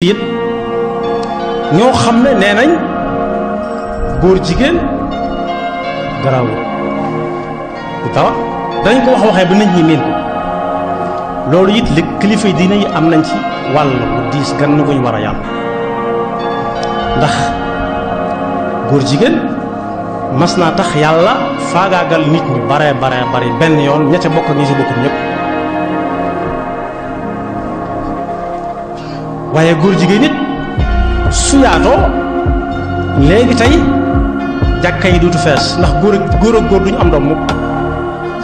it ñoo xam ne nee nañ góor jigéen garaawul bu tawa dañ ko waxee ba nit ñi miin ko loolu it li kilifa diine yi am nañ ci wàll bu diis gan na guñ war a yàlla ndax góor jigéen mas naa tax yàlla faagaagal nit ñu bare benn yoon ña ca bokk ak ñi ci bokkul ñëpp waaye góor jigéen nit su yaatoo léegi tey jàkka yi duutu fees ndax góor ak góor duñu am doom mukk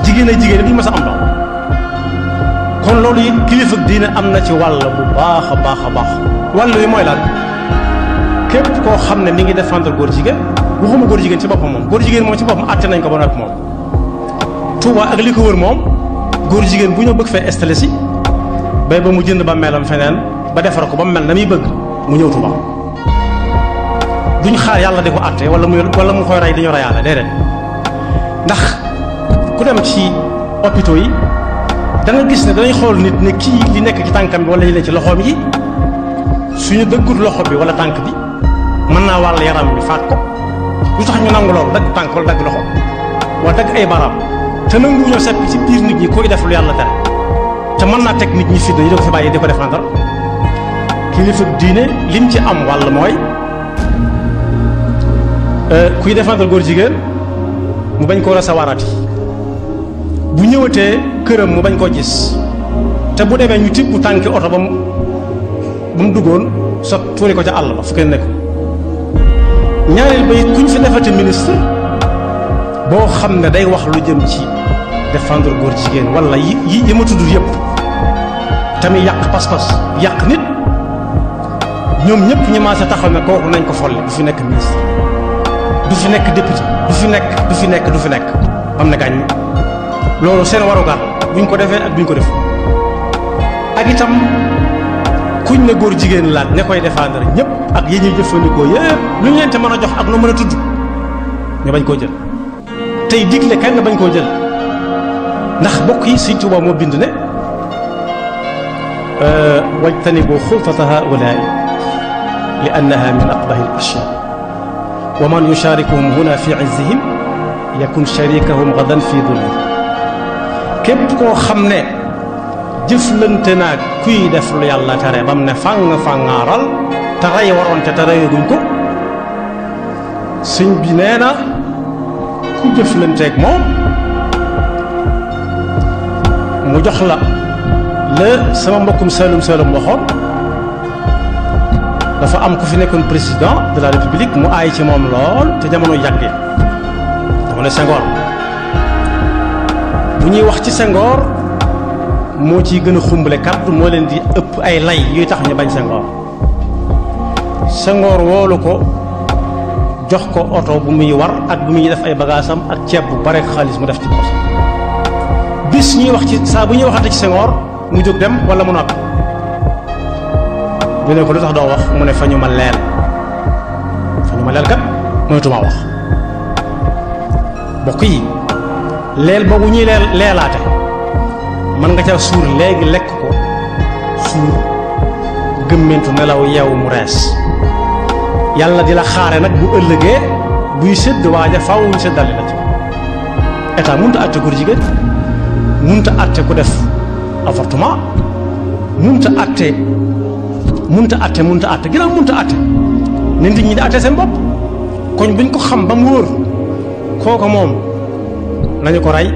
jigéen ak jigéen duñu mas a am doom kon loolu it kilifa diine am na ci wàll bu baax a baax wàll wi mooy lan képp koo xam ne mi ngi défendre góor jigéen waxuma góor jigéen ci boppam moom góor jigéen moom ci boppam àtte nañ ko ba noppi moom Touba ak li ko wër moom góor jigéen bu ñëw bëgg fee installé si bay ba mu jënd ba melam feneen ba defar ko ba mu mel na muy bëgg mu ñëw Touba duñ xaar yàlla di ko àtte wala mu koy rey dañu reyaale déedéet ndax ku dem ci hôpitaux yi da nga gis ne danañ xool nit ne kii li nekk ci tànkam bi wala li nekk ci loxoom yi suñu dëggut loxo bi wala tànk bi mën naa wàll yaram bi faat ko lu tax ñu nangu loolu dagg tànk wala dagg loxo wala dagg ay baaraam te nanguwuñoo sepp ci biir nit ñi koy def lu yàlla tere te mën naa teg nit ñi fitna yi da ko fi bàyyi di ko défendre kilifa diine lim ci am wàll mooy kuy défendre góor jigéen mu bañ koo recevoirati bu ñëwatee këram mu bañ koo gis te bu demee ñu tibb bu tànki oto ba mu duggoon sot tuuri ko ca àll ba fu kenn nekk ñaareel ba it kuñ fi defati ministre boo xam ne day wax lu jëm ci défendre góor jigéen wala yi ma tudd yëpp tamit yàq pas-pas yàq nit ñoom ñëpp ñu maase taxaw ne kooku nañ ko folli du fi nekk ministre du fi nekk député du fi nekk am na gaañ loolu seen warugar buñ ko defee ak buñ ko def ak itam kuñ ne góor jigéen laaj ne koy défendre ñëpp ak yi ñuy jëfandikoo yëpp lu ñu leen te mën a jox ak nu mën a tudd ñu bañ koo jël tey digle kenn bañ koo jël ndax bokk yi Sëñ Tuubaa moo bind ne wajtanibu xultata haulaai li annaha min aqbahi al ashyaa wa man yusharikuhum huna fi izzihim yakun sharikahum gadan fi dulli képp koo xam ne jëflante naag kuy def lu yàlla tere ba mu ne fàngaaral te rey waroon te reyaguñ ko sëñ bi nee na ku jëflanteeg moom mu jox la sama mbokkum Saalum waxoon dafa am ku fi nekkoon président de la république mu aay ci moom lool te jamono yàgg jamono Senghor bu ñuy wax ci Senghor moo ciy gën a xumbale kàddu moo leen di ëpp ay lay yuy tax ñu bañ Senghor woolu ko jox ko oto bu muy war ak bu muy def ay bagaasam ak ceeb bu bare xaalis mu def ci poos bis ñuy wax ci saa bu ñuy waxante ci Senghor mu jóg dem wala mu noppi ñu ne ko lu tax doo wax mu ne fa ñu ma leel kat mënatuma wax bokk yi leel boobu ñuy leelaate mën nga ca suur léegi lekk ko suur gëmmentu nelaw yeewu mu rees yàlla di la xaare nag bu ëllëgee buy sédd waaja faaw ñu séddale la ci état mënut a àtte góor jigéen mënut a àtte ku def avortement mënut a àtte ginnaaw mënut a àtte ne nit ñi di àtte seen bopp koñ buñ ko xam ba mu wóor kooko moom nañu ko rey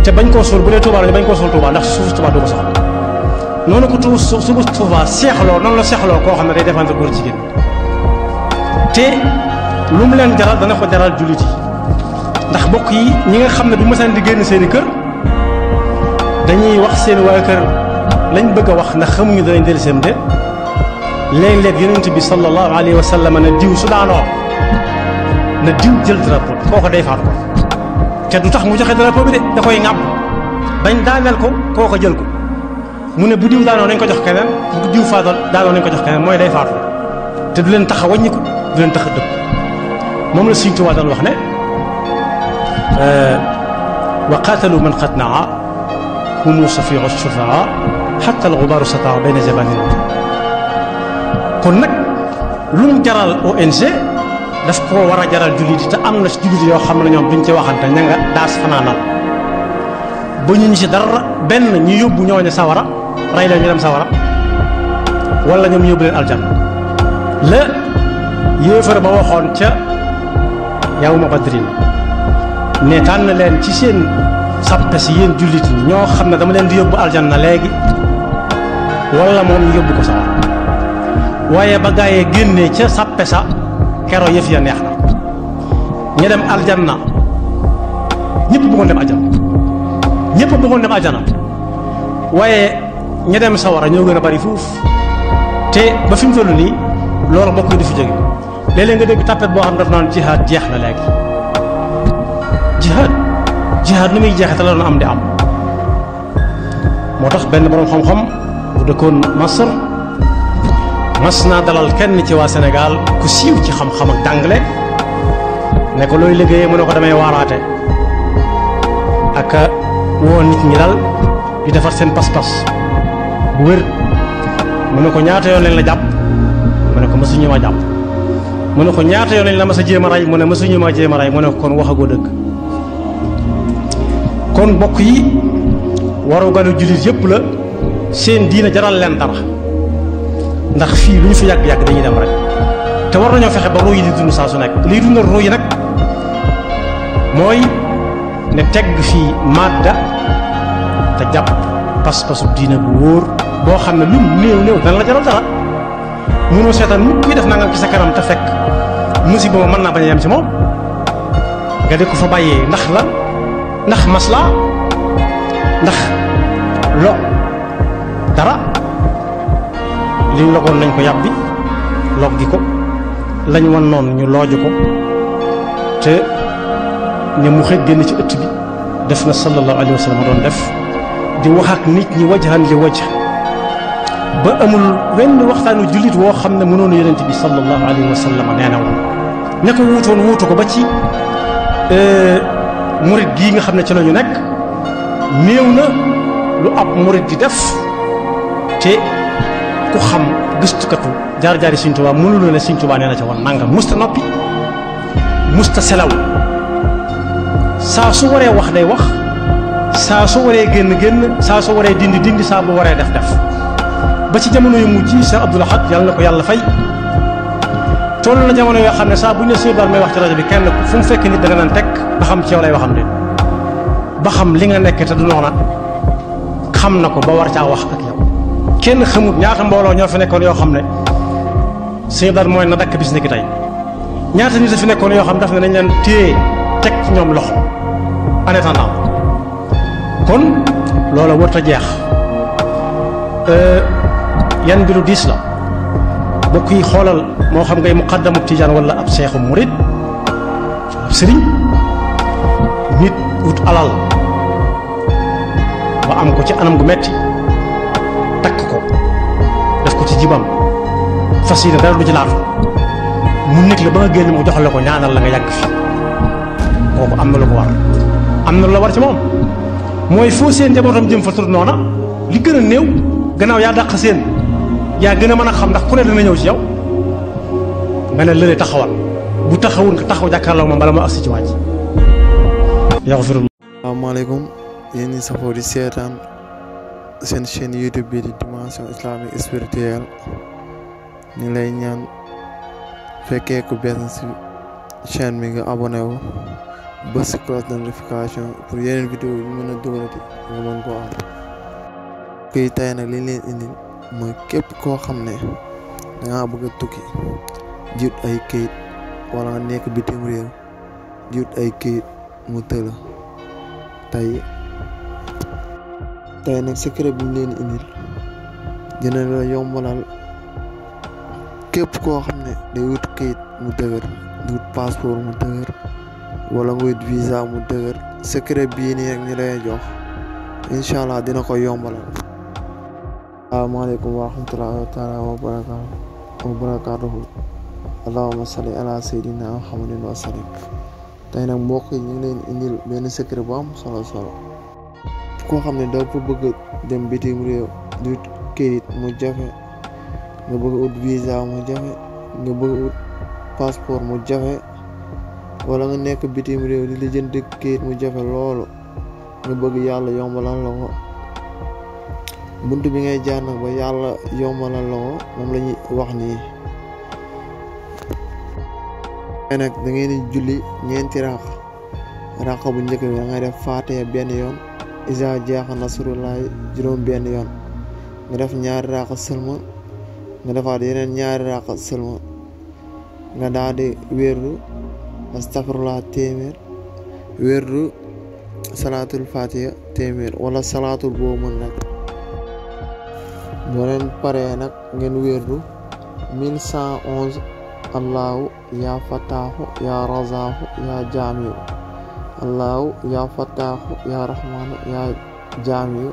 te bañ koo suul bu dee Tuubaa la bañ koo suul Tuubaa ndax suuf Tuubaa du ko soxla noonu ko suuf Tuubaa seexloo noonu la seexloo koo xam ne day défendre góor jigéen te lu mu leen jaral dana ko jaral jullit yi ndax bokk yi ñi nga xam ne bu mësaan di génn seeni kër dañuy wax seen waa kër lañ bëgg a wax ndax xamuñu danañ dellu seen de léeg-léeg yonent bi sallallahu alayhi wa sallam ne diw su daanoo na diw jël drapeau kooko day faatu ko te du tax mu joxe drapeau bi de da koy ŋàbb bañ daaneel ko kooko jël ko mu ne bu diw daanoo nañ ko jox keneen bu diw faatoo daanoo nañ ko jox keneen mooy day faatu te du leen tax a wàññiku du leen tax a dëpp moom la Sëñ Tuubaa doon wax ne wa qaatalu man qad naa humu safiu shufaa xatta al gubaaru sataa bayna jabanin kon nag lu mu jaral ONG daf ko war a jaral jullit yi te am na ci jullit yoo xam ne ñoom duñ ci waxante ña nga daas fanaanal ba ñu ci dara benn ñu yóbbu ñooñu sawara rey leen ñu dem sawara wala ñoom yóbbu leen aljanna la yéefar ba waxoon ca yawma badrin ne tànn leen ci seen sappe si yéen jullit ñi ñoo xam ne dama leen di yóbbu aljanna léegi wala moom ñu yóbbu ko sawara waaye ba gaa yee génnee ca sappe sa kero yëf ya neex na ña dem aljanna ñëpp bëggoon dem aljanna ñëpp bëggoon dem aljanna waaye ña dem sawara ñoo gën a bari fuuf te ba fi mu toll nii loolu bokk yi du fi jóge léeg-léeg nga dégg tàppet boo xam daf naan jihaad jeex na léegi jihaad nu muy jeexee te la doon am di am moo tax benn boroom xam-xam bu dëkkoon Masr mas naa dalal kenn ci waa Sénégal ku siiw ci xam-xam ak jàngale ne ko looy liggéeyee mu ne ko damay waaraate ak woo nit ñi dal di defar seen pas-pas bu wér mu ne ko ñaata yoon lañ la jàpp mu ne ko mësuñu ma jàpp mu ne ko ñaata yoon lañ la mas a jéem a rey mu ne mësuñu ma jéem a rey mu ne ko kon waxagoo dëgg kon bokk yi waru ganu jullit yëpp la seen diina jaral leen dara ndax fii lu ñu fi yàgg-yàgg dañuy dem rek te war nañoo fexe ba ruu yi di dund saa su nekk liy dundal ruu yi nag mooy ne tegg fii madda te jàpp pas-pasu diina bu wóor boo xam ne lu néew néew dana la jaral dara mënoo seetaan mu kuy def nangam ci sa kanam te fekk musiba ma mën naa bañ a yem ci moom nga di ko fa bàyyee ndax la ndax masla ndax lo dara liñ logoon nañ ko yàbbi log gi ko lañ wan noonu ñu looju ko te ne mu xëj génn ci ëtt bi def na sallallahu alayhi wa sallam doon def di wax ak nit ñi wajhan li wajh ba amul wenn waxtaanu jullit woo xam ne mënoon yonent bi sallallahu alayhi wa sallam nee na woon ña ko wuutoon wuutu ko ba ci murit gii nga xam ne ci la ñu nekk néew na lu ab murit di def te ku xam gëstukatu jaar-jaari Sëriñ Tuubaa mënuloo ne Sëriñ Tuubaa nee na ca woon nangam musta noppi musta selaw saa su waree wax day wax saa su waree génn saa su waree dindi saa bu waree def ba ci jamono yu mujj Cheikh Abdoul Ahad yàlla na ko yàlla fay toll na jamono yoo xam ne saa bu ñu ne Sëriñ Bara may wax ci rajo bi kenn fu mu fekk nit da nga naan teg ba xam ci yow lay waxam de ba xam li nga nekk te du noona xam na ko ba war caa wax ak yow kenn xamut ñaata mbooloo ñoo fi nekkoon yoo xam ne Sëriñ Bara mooy na dakk bis ni ki tey ñaata nit a fi nekkoon yoo xam daf ne nañ leen téye teg ci ñoom loxo en attendant kon loola warut a jeex yan mbiru diis la bokk yi xoolal moo xam ngay muqaddamu tijaan wala ab seexu murid ab sëriñ nit wut alal ba am ko ci anam gu metti takk ko def ko ci jibam fas yéene dara du ci laatu mu nekk la ba nga génn mu jox la ko ñaanal la nga yàgg fi kooku am na lu ko war am na lu la war ci moom mooy foo seen njabootam jëm fa tur noona li gën a néew gannaaw yaa dàq seen yaa gën a mën a xam ndax ku ne dina ñëw ci yow nga ne lële taxawal bu taxawul nga taxaw jàkkaarloo moom bala ma agsi ci wàcc yaxfirullah. Asalaamaaleykum yéen ñi safoo di seetaan seen chaîne YouTube bi di Dimension Islamique Spirituelle ñu lay ñaan fekkee ku bees si chaîne bi nga abonné wu bës si cloche de notification pour yeneen vidéo yi mën a dugalati nga mën koo am. kuy tey nag li leen indi mooy képp koo xam ne dangaa bëgg a tukki jiwut ay këyit wala nga nekk bitim réew jiwut ay këyit mu tëla tey nag secret bi ñu leen indil dina la yombalal képp koo xam ne day wut këyit mu dëgër di wut passeport mu dëgër wala nga wut visa mu dëgër secret bii nii rek ñu lay jox incha allah dina ko yombalal. Asalaamaaleykum wa rahmatullahi taala wa barakaatuhu allahumma salli ala sayyidina muhammadin wa sallim. tey nag mbokk yi ñu ngi leen indil benn secret bu am solo koo xam ne dafa bëgg dem bitim réew di këyit mu jafe nga bëgg ut visa mu jafe nga bëgg ut passeport mu jafe wala nga nekk bitim réew di lijjanti kayit mu jafe loolu nga bëgg yàlla yombalal la ko buntu bi ngay jaar nag ba yàlla yombalal la ko moom la ñuy wax nii nag da ngeen di julli ñeenti ràq bu njëkk bi da ngay def faatiha benn yoon isa jaaxa nasrullahi juróom benn yoon nga def ñaari ràq sëlma nga defaat yeneen ñaari ràq sëlma nga daal di wérdu astafirullah téeméer wérdu salaatul fatiha téeméer wala salaatul boo mën nag boo leen paree nag ngeen wérdu 1111 allahu ya fataaxu ya razaaxu ya jaamiu allahu ya fataaxu ya rahmaanu ya jaamiu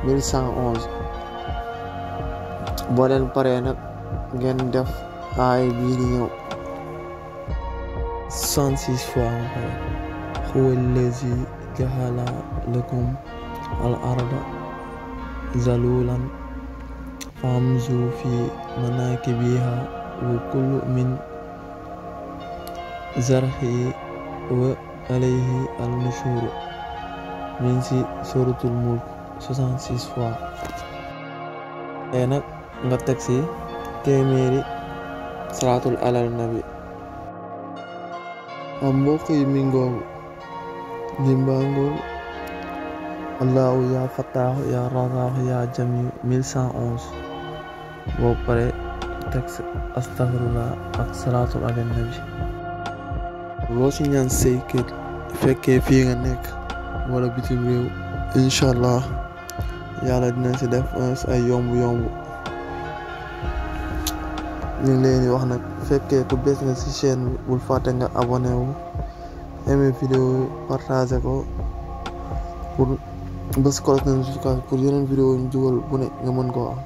1111 boo leen paree nag ngeen def aay bii di ñëw 66 fois nga pare huwa allazi jaxala lakum al arda zalulan famzu fi manakibiha wa kullu min zarhi wa alayhi al nushur min si suratul mulk 66 fois tey nag nga teg si téeméeri salaatul alal nabi am mbokk yi mi ngoogu limbaangool allahu ya fataaxu ya razaaxu ya jamiu 1111 boo pare teg si astaghfirullah ak salaatul alal nabi loo ci ñaan say kër fekkee fii nga nekk wala bitim réew inshallah yàlla dina si def ay yomb ñu ngi leen di wax nag fekkee ku bees nga ci chaîne bi bul fàtte nga abonné wu aimé vidéo yi partagé ko pour bës cloche de notification pour yeneen vidéo ñu dugal bu ne nga mën koo am